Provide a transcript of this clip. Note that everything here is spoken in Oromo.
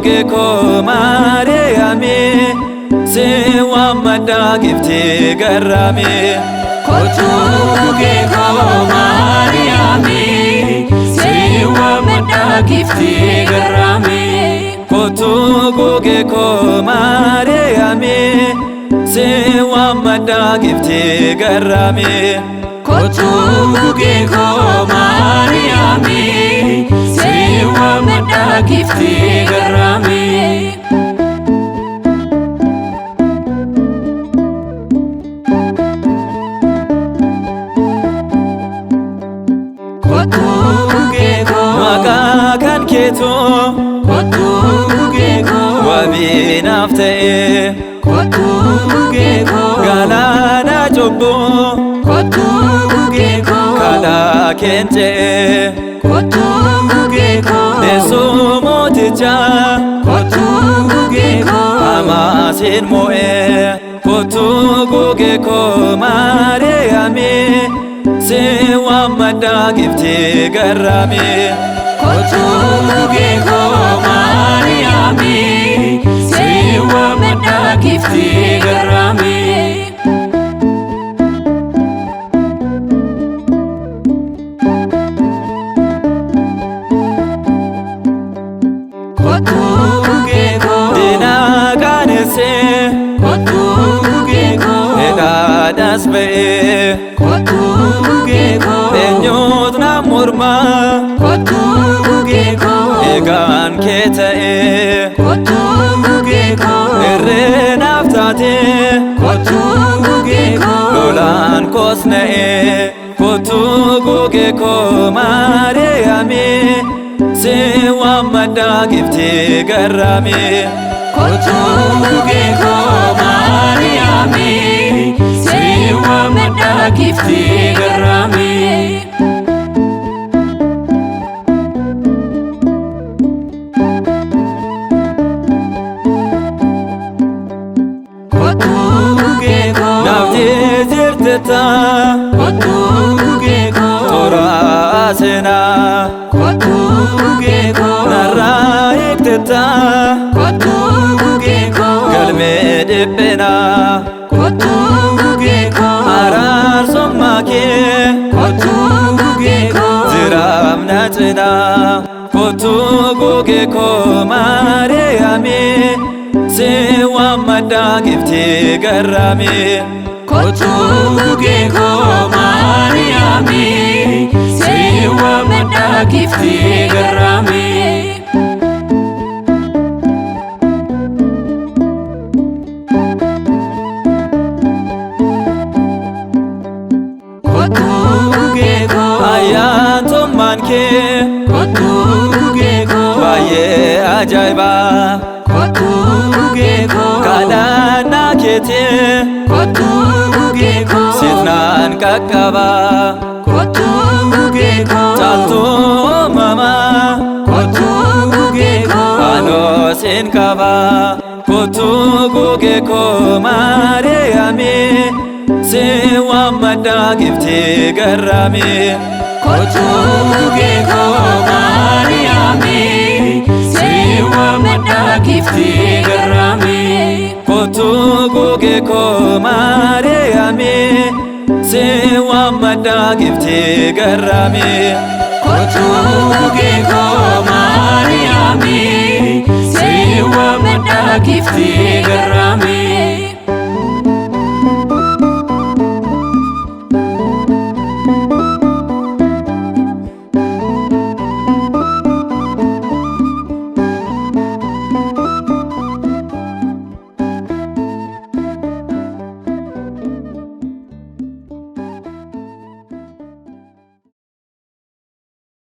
gugee koo Maariyaamii si waammadhaa giftii garraamii. Kottuu gugee koo Maariyaamii si waammadhaa giftii garraamii. Kottuu gugee koo Maariyaamii si waammadhaa giftii garraamii. Kottuu gugee koo Maariyaamii si waammadhaa giftii garraamii. Kottuu gugee koo. Maqaa kan keetuu Kottuu gugee koo. Wabii naaf ta'e Kottuu gugee koo. Galaana cubbuu Kottuu gugee koo. Kadhaa keen ce'e Kottuu gugee koo. Deessuu mootichaa Kottuu gugee koo. Hamaasiin mo'e. Kottuu gugee koo Maariyaamii si waammadhaa giftii garraamii. Kottuu gugee koo Maariyaamii si waammadhaa giftii garraamii. Kottuu gugee koo. Diinaa qaanessee Kottuu gugee koo. Hidhaadhaas ba'ee Kottuu gugee koo. Eenyutu na mormaa Kottuu gugee koo. Eegaan kee ta'ee Kottuu gugee koo. Irree naaf taatee Kottuu gugee koo. Lolaan koos na'ee. Kottuu gugee koo Maariyaamii si waammadhaa giftii garraamii. Kottuu gugee koo Maariyaamii si waammadhaa giftii garraamii. Kottuu gugee koo. Naaf jijjiirtetta Kottuu gugee koo. Toora seenaa Kottuu gugee koo. Narraa hiiktetta Kottuu gugee koo. Galmee dhiphinaa Kottuu gugee koo. Araarsummaa kee Kottuu gugee koo. Jiraamna cinaa. Kottuu gugee koo Maariyaamii si waammadhaa giftii garraamii. Kottuu gugee koo Maariyaamii si waammadhaa giftii garraamii. Kottuu gugee koo. Ayyaantummaan kee Kottuu gugee koo. Baay'ee ajaa'ibaa Kottuu gugee koo. Kadhannaa keetii Kottuu gugee koo. Sitnaan qaqqabaa Kottuu gugee koo. Caaltuu uumamaa Kottuu gugee koo. Aanoosiin qabaa. Kottuu gugee koo Maariyaamii si waammadhaa giftii garraamii. Kottuu gugee koo Maariyaamii si waammadhaa giftii garraamii. Kottuu gugee koo Maariyaamii si waammadhaa giftii garraamii. Kottuu gugee koo Maariyaamii si waammadhaa giftii garraamii.